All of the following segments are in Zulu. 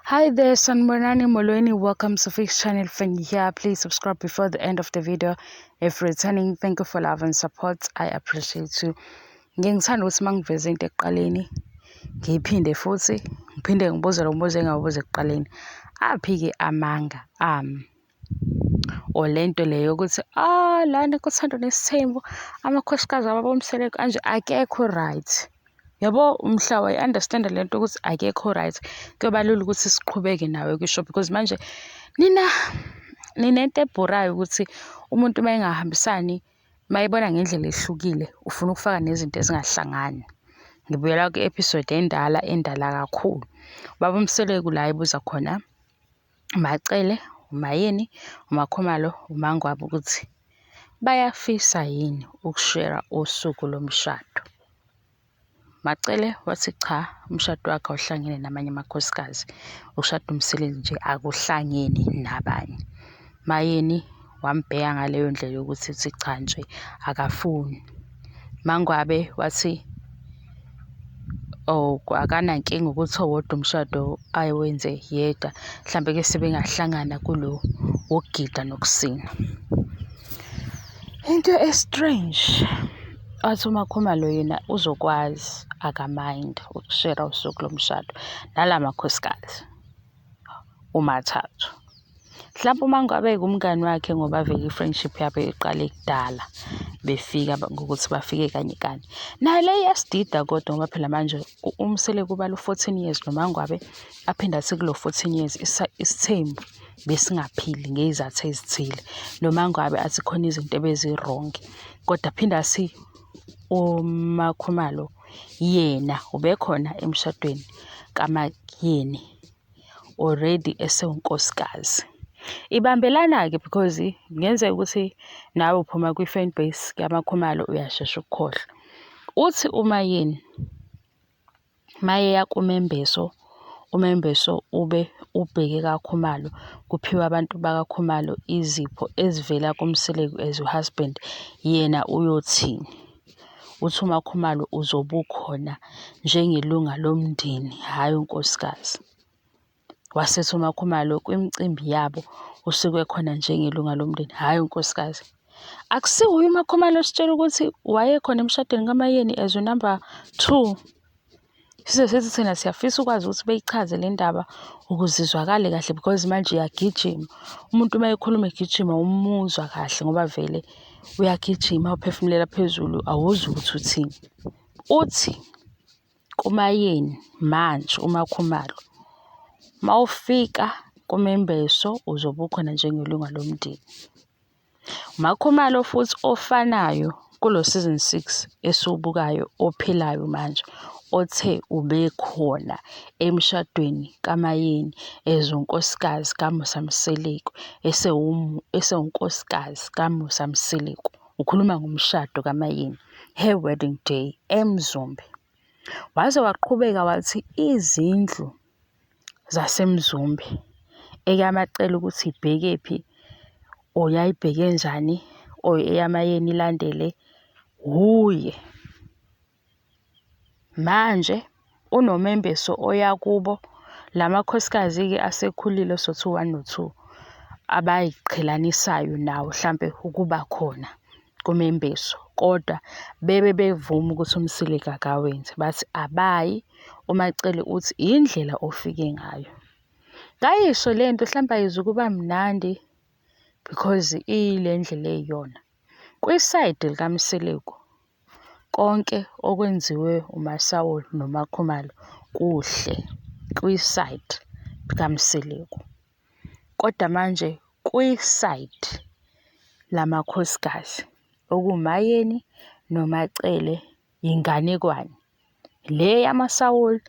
Hi there, Sanibonani Molweni. Welcome to Fix Channel Fan here. Please subscribe before the end of the video. If returning, thank you for love and support. I appreciate you. Ngike ngithanda ukuthi uma ngiveze into ekuqaleni ngiyiphinde futhi ngiphinde ngibuze lo mbuzo engawubuza ekuqaleni. Aphi-ke amanga ami? Or le nto le yokuthi ah lana kuThando Nesithembu amakhosikazi ababoMseleku anje akekho right. Yabo mhla wayi-understand-a le nto ukuthi akekho right, kuyoba lula ukuthi siqhubeke nawe kwisho because manje nina ninento ebhorayo ukuthi umuntu uma engahambisani uma ebona ngendlela ehlukile ufuna ukufaka nezinto ezingahlangani. Ngibuyela kwi-episode endala endala kakhulu. Ubaba uMseleku la ebuza khona uMaCele, uMaYeni, uMaKhumalo, uMaNgwabe ukuthi bayafisa yini ukushera usuku lomshado. MaCele wathi cha, umshado wakhe awuhlangene namanye amakhosikazi, ukushada uMseleku nje akuhlangene nabanye. MaYeni wambheka ngaleyo ndlela yokuthi uthi cha nje akafuni. MaNgwabe wathi oh akanankinga ukuthi owodwa umshado awenze yedwa, mhlampe-ke sebengahlangana kulo wokugida nokusina. Into e-strange wathi uMaKhumalo yena uzokwazi aka-mind ukushera usuku lomshado nala makhosikazi umathathu. Mhlampe uma ngabe umngani wakhe ngoba vele i-friendship yabo iqale kudala befika ngokuthi bafike kanye kanye. Nayo le iyasidida kodwa ngoba phela manje uMseleku ubala u-14 years noMaNgwabe aphinde athi kulo 14 years isithembu besingaphili ngey'zathu ezithile. NoMaNgwabe athi khona izinto ebezi-wrong kodwa aphinde athi uMaKhumalo yena ubekhona emshadweni kaMaYeni already esewunkosikazi. Ibambelana-ke because kungenzeka ukuthi nawe uphuma kwi-fan base kaMaKhumalo uyashesha ukukhohlwa. Uthi uMaYeni mayeya kuMembeso, uMembeso ube ubheke kaKhumalo, kuphiwe abantu bakaKhumalo izipho ezivela kuMseleku as u-husband, yena uyothini? Uthi uMaKhumalo uzobe ukhona njengelunga lomndeni, hhayi unkosikazi. Wasethi uMaKhumalo kwimicimbi yabo usuke khona njengelunga lomndeni, hhayi unkosikazi. Akusiwuye uMaKhumalo ositshela ukuthi wayekhona emshadweni kaMaYeni as u-number 2. Size sithi thina siyafisa ukwazi ukuthi beyichaze le ndaba ukuze izwakale kahle because manje iyagijima. Umuntu uma ekhuluma egijima umuzwa kahle ngoba vele uyagijima uphefumulela phezulu awuzwa ukuthi uthini. Uthi kuMaYeni manje uMaKhumalo mawufika kuMembeso uzobe ukhona njengelunga lomndeni. UMaKhumalo futhi ofanayo kulo season 6 esiwubukayo ophilayo manje othe ubekhona emshadweni kaMaYeni as unkosikazi kaMusa Mseleku esewunkosikazi kaMusa Mseleku. Ukhuluma ngomshado kaMaYeni, her wedding day eMzumbe. Waze waqhubeka wathi izindlu zaseMzumbe eyamaCele ukuthi ibhekephi or yayibheke njani or eyaMaYeni ilandele wuye. Manje unomembeso oya kubo lamakhosikazi-ke asekhulile sothi u-one no-two abayiqhelanisayo nawo hlampe ukuba khona kumembeso kodwa bebe bevuma ukuthi uMseleku akawenzi bathi abayi. UMaCele uthi indlela ofike ngayo. Kayisho lento hlampe ayizukuba mnandi because iyile ndlela eyiyona. Kwi-side likaMseleku konke okwenziwe uMaSawuli noMaKhumalo kuhle kwi-side likaMseleku. Kodwa manje kwi-side lamakhosikazi okuwuMaYeni noMaCele yinganekwane. Le yamaSawuli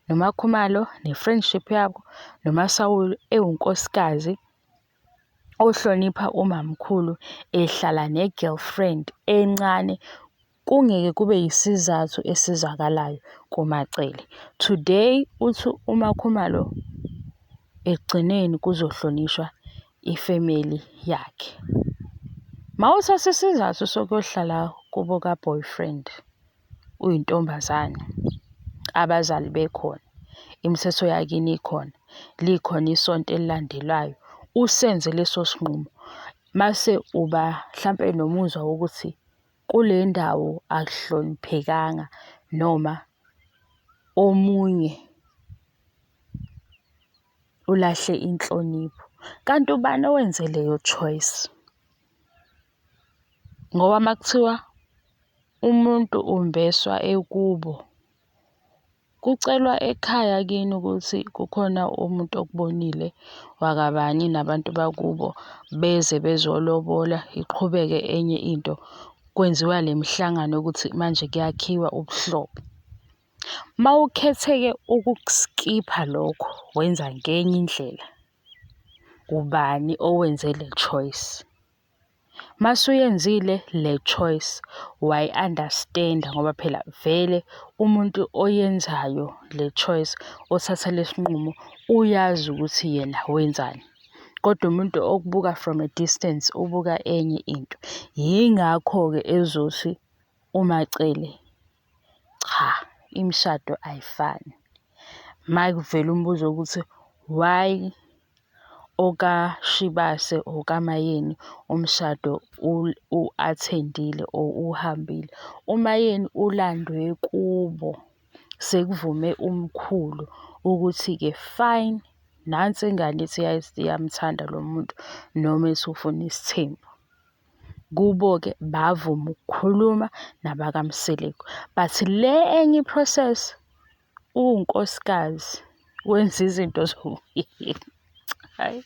noMaKhumalo ne-friendship yabo noMaSawuli ewunkosikazi ohlonipha umamkhulu ehlala ne-girlfriend encane kungeke kube yisizathu esizwakalayo kuMaCele. Today uthi uMaKhumalo ekugcineni kuzohlonishwa ifemeli yakhe. Mawuthatha isizathu sokuyohlala kubo ka-boyfriend uyintombazane, abazali bekhona, imithetho yakini ikhona. likhona isonto elilandelayo, usenze leso sinqumo, mase uba hlampe nomuzwa wokuthi kule ndawo akuhloniphekanga noma omunye ulahle inhlonipho. Kanti ubani owenze leyo choice? Ngoba uma kuthiwa umuntu umbeswa ekubo, kucelwa ekhaya kini ukuthi kukhona umuntu okubonile wakabani nabantu bakubo beze bezolobola, iqhubeke enye into. Kwenziwa le mihlangano yokuthi manje kuyakhiwa ubuhlobo. Uma ukhethe-ke ukuku-skip-a lokho wenza ngenye indlela, ubani owenze le choice? Mase uyenzile le choice wayi-understand-a ngoba phela vele umuntu oyenzayo le choice, othatha lesinqumo uyazi ukuthi yena wenzani, kodwa umuntu okubuka from a distance ubuka enye into. Yingakho-ke ezothi uMaCele, cha, imishado ayifani. Uma kuvela umbuzo wokuthi why okaShibase okaMayeni umshado u-attend-ile or uwuhambile. UMayeni ulandwe kubo sekuvume umkhulu ukuthi-ke fine, nansi ingane ithi iyamthanda lo muntu noma ethi ufuna isithembu. Kubo-ke bavuma ukukhuluma nabakaMseleku, but le enye i-process uwunkosikazi wenza izinto hhayi,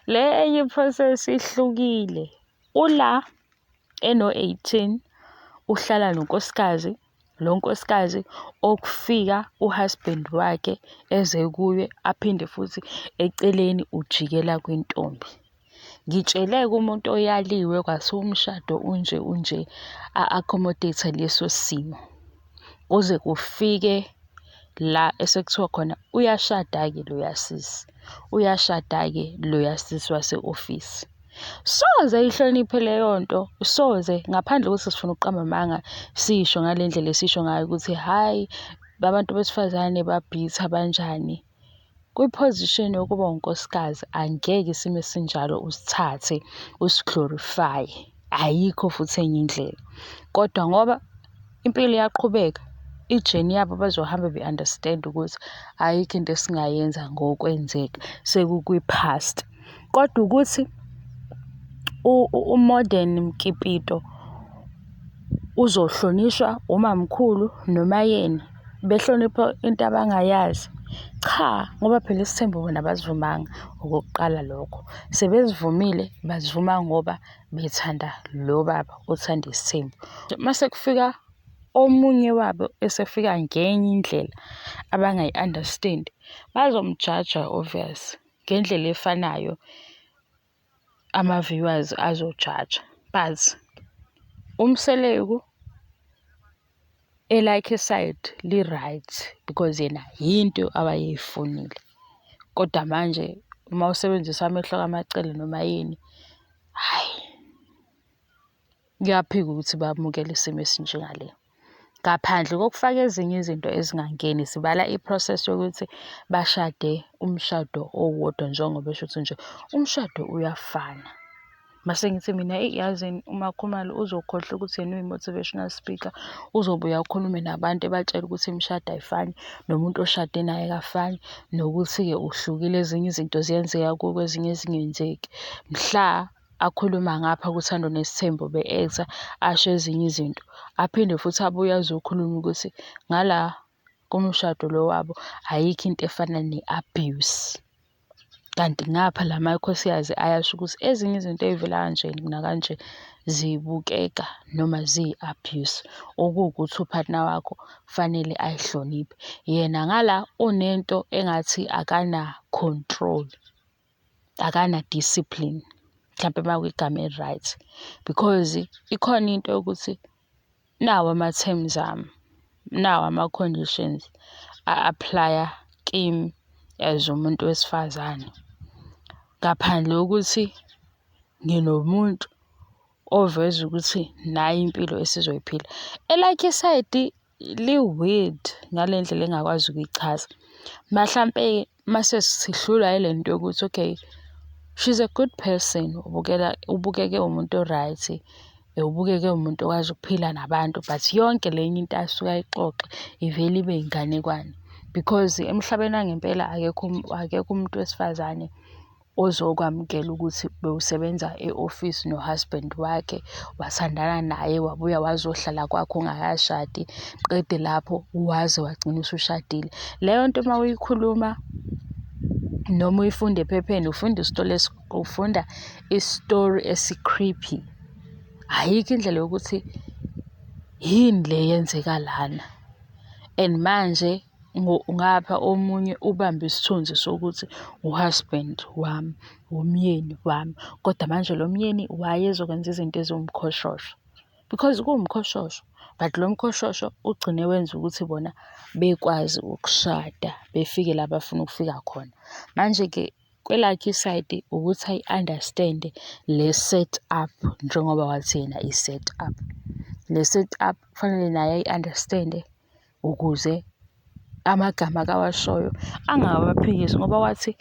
le enye i-process ihlukile. Ula eno-18 uhlala nonkosikazi, lo nkosikazi okufika u-husband wakhe eze kuye aphinde futhi eceleni ujikela kwintombi. Ngitshele-ke umuntu oyaliwe kwathiwa umshado unje unje a-accommodate leso simo. Kuze kufike la esekuthiwa khona uyashada-ke loya sisi, uyashada-ke loya sisi wase-ofisi. Soze ayihloniphe leyo nto, soze ngaphandle kokuthi sifuna ukuqamba amanga sisho ngale ndlela esisho ngayo ukuthi hhayi abantu besifazane babhitha banjani. Kwi-position yokuba unkosikazi angeke isimo esinjalo usithathe usi-glorify-ye, ayikho futhi enye indlela. Kodwa ngoba impilo iyaqhubeka, i-journey yabo bazohamba be-understand-a ukuthi ayikho into esingayenza ngokwenzeka sekukwi-past. Kodwa ukuthi u-modern mkipito uzohlonishwa umamkhulu noMayeni behlonipha into abangayazi, cha, ngoba phela isithembu bona abasivumanga okokuqala lokho. Sebesivumile, basivuma ngoba bethanda lo baba othanda isithembu. Mase kufika omunye wabo esefika ngenye indlela abangayi-understand-i, bazomjaja obvious ngendlela efanayo ama-viewers azojaja but uMseleku elakhe i-side li-right because yena yinto awayeyifunile. Kodwa manje uma usebenzisa amehlo kaMaCele noma yini, hhayi kuyaphika ukuthi bamukele isimo esinjengale. Ngaphandle kokufaka ezinye izinto ezingangeni, sibala i-process yokuthi bashade umshado owodwa njengoba esho ukuthi nje umshado uyafana. Mase ngithi mina eyi yazini uMaKhumalo uzokhohlwa ukuthi yena uyi-motivational speaker, uzobuye akhulume nabantu ebatshele ukuthi imishado ayifani, nomuntu oshade naye akafani, nokuthi-ke uhlukile ezinye izinto ziyenzeka kuwe kwezinye zingenzeki. Mhla akhuluma ngapha kuThando Nesithembu be-act-a asho ezinye izinto, aphinde futhi abuye azokhuluma ukuthi ngala kumshado lo wabo ayikho into efana ne-abuse. Kanti ngapha la makhosikazi ayasho ukuthi ezinye izinto ey'vela kanje nakanje zibukeka noma ziyi-abuse, okuwukuthi u-partner wakho kufanele ayihloniphe. Yena ngala unento engathi akana-control, akana-discipline, mhlampe uma kuyigama eli-right because ikhona into yokuthi nawa ama-terms ami, nawa ama-conditions a-apply-a kimi as umuntu wesifazane. Ngaphandle kokuthi nginomuntu oveza ukuthi nayi impilo esizoyiphila. Elakhe isayidi li-weird ngale ndlela engingakwazi ukuyichaza. Mhlampe mase sihlulwa yile nto yokuthi okay, she's a good person, ubukela ubukeke umuntu o-right, ubukeke umuntu okwazi ukuphila nabantu, but yonke lenye into asuke ayixoxe ivele ibe inganekwane. Because emhlabeni wangempela akekho akekho umuntu wesifazane ozokwamukela ukuthi bewusebenza e-ofisi no-husband wakhe, wathandana naye, wabuya wazohlala kwakho ungakashadi, qede lapho waze wagcina usushadile. Leyo nto uma uyikhuluma noma uyifunda ephepheni, ufunda ufunda isitori esi-creepy. Ayikho indlela yokuthi yini le yenzeka lana, and manje ngapha omunye ubambe isithunzi sokuthi u-husband wami, umyeni wami, kodwa manje lo myeni wayezokwenza izinto eziwumkhoshosho, because kuwumkhoshosho, but lo mkhoshosho ugcine wenza ukuthi bona bekwazi ukushada, befike la bafuna ukufika khona. Manje-ke kwelakhe isayidi ukuthi ayi-understand-e le set up, njengoba wathi yena i-set up. Le set up kufanele naye ayi-understand-e ukuze amagama akawashoyo angawaphikisi, ngoba wathi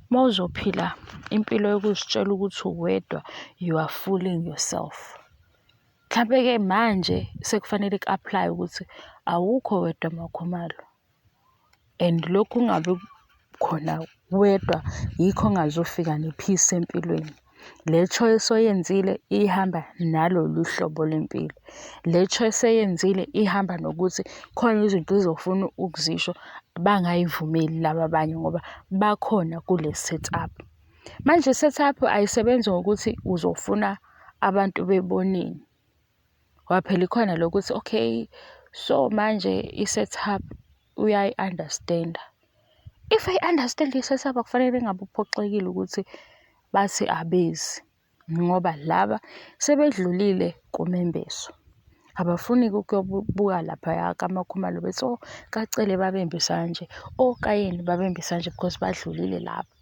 uma uzophila impilo yokuzitshela ukuthi uwedwa, you are fooling yourself. Mhlampe-ke manje sekufanele ku-apply-e ukuthi awukho wedwa MaKhumalo, and lokhu kungabi khona wedwa yikho ongazofika ne-peace empilweni. Le choice oyenzile ihamba nalolu hlobo lwempilo. Le choice oyenzile ihamba nokuthi khona izinto ozofuna ukuzisho bangay'vumeli laba abanye ngoba bakhona kule set up. Manje i-set up ayisebenzi ngokuthi uzofuna abantu beboneni. Ngoba phela ikhona lokuthi okay, so manje i-set up uyayi-understand-a. If eyi-understand-a i-set up akufanele ngabe uphoxekile ukuthi bathi abezi, ngoba laba sebedlulile kumembeso. Abafuni-ke ukuyobuka laphaya kaMakhumalo bethi oh kaCele babembisa kanje, oh kaYeni babembisa kanje, because badlulile lapho.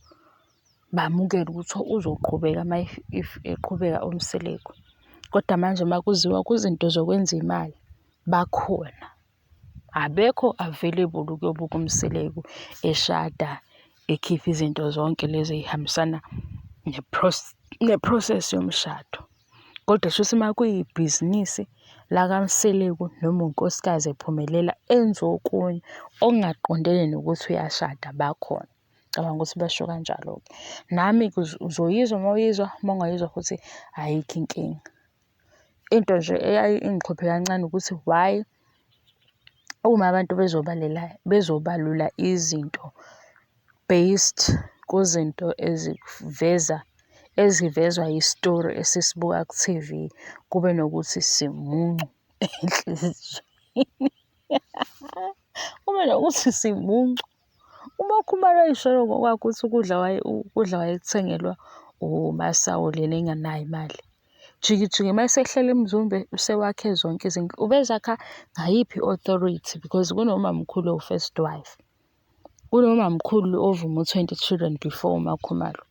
Bamukele ukuthi uzoqhubeka uma if eqhubeka uMseleku. Kodwa manje uma kuziwa kuzinto zokwenza imali, bakhona. Abekho available ukuyobuka uMseleku eshada, ekhipha izinto zonke lezi ey'hambisana ne-process yomshado. Kodwa shuthi uma kuyibhizinisi lakaMseleku noma unkosikazi ephumelela enze okunye okungaqondene nokuthi uyashada, bakhona. Ngicabanga ukuthi basho kanjalo-ke. Nami-ke uzoyizwa uma uyizwa, uma ungayizwa futhi ayikho inkinga. Into nje eyaye ingixhophe kancane ukuthi why uma abantu bezobalela bezobalula izinto based kuzinto eziveza ezivezwa yisitori esisibuka ku-T_V, kube nokuthi simuncu enhliziyweni, kube nokuthi simuncu. UMakhumalo wayey'sholo ngokwakhe ukuthi ukudla wayekuthengelwa uMaSawuli yena engenayo imali. Jiki jiki uma esehleli eMzumbe usewakhe zonke izindlu. Ubezakha ngayiphi i-authority, because kunomamkhulu owu-first wife. Kunomamkhulu ovuma u-20 children before uMakhumalo.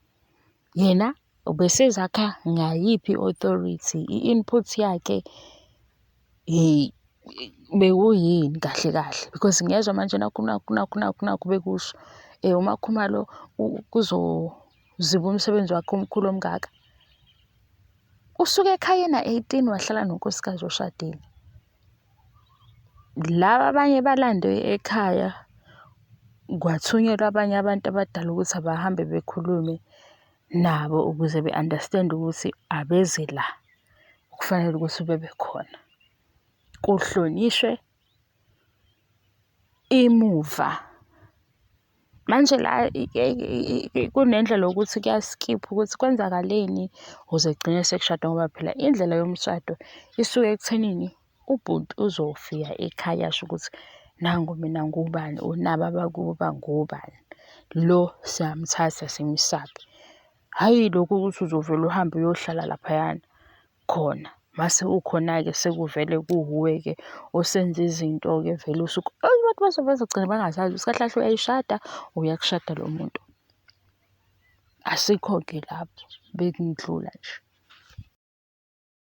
Yena ubesezakha ngayiphi i-authority, i-input yakhe bekuyini kahle kahle, because ngiyezwa manje nakhu nakhu nakhu nakhu nakhu bekusho uMakhumalo kuzoziba umsebenzi wakhe omkhulu omngaka. Usuke ekhaya ena-18 wahlala nonkosikazi oshadile. Laba abanye balandwe ekhaya, kwathunyelwa abanye abantu abadala ukuthi abahambe bekhulume nabo ukuze be-understand-e ukuthi abeze la okufanele ukuthi bebe khona. Kuhlonishwe imuva. Manje la kunendlela yokuthi kuya-skip-wa ukuthi kwenzakaleni ukuze kugcine sekushadwa, ngoba phela indlela yomshado isuke ekuthenini ubhuti uzofika ekhaya asho ukuthi nangu mina ngubani or naba abakubo bangobani, lo siyamthatha simsaphi. Hhayi lokhu ukuthi uzovele uhambe uyohlala laphayana khona, mase ukhona-ke sekuvele kuwuwe-ke osenza izinto-ke vele usuke abantu bazogcina bangasazi ukuthi kahle kahle uyayishada or uyakushada lo muntu. Asikho-ke lapho, bekungidlula nje.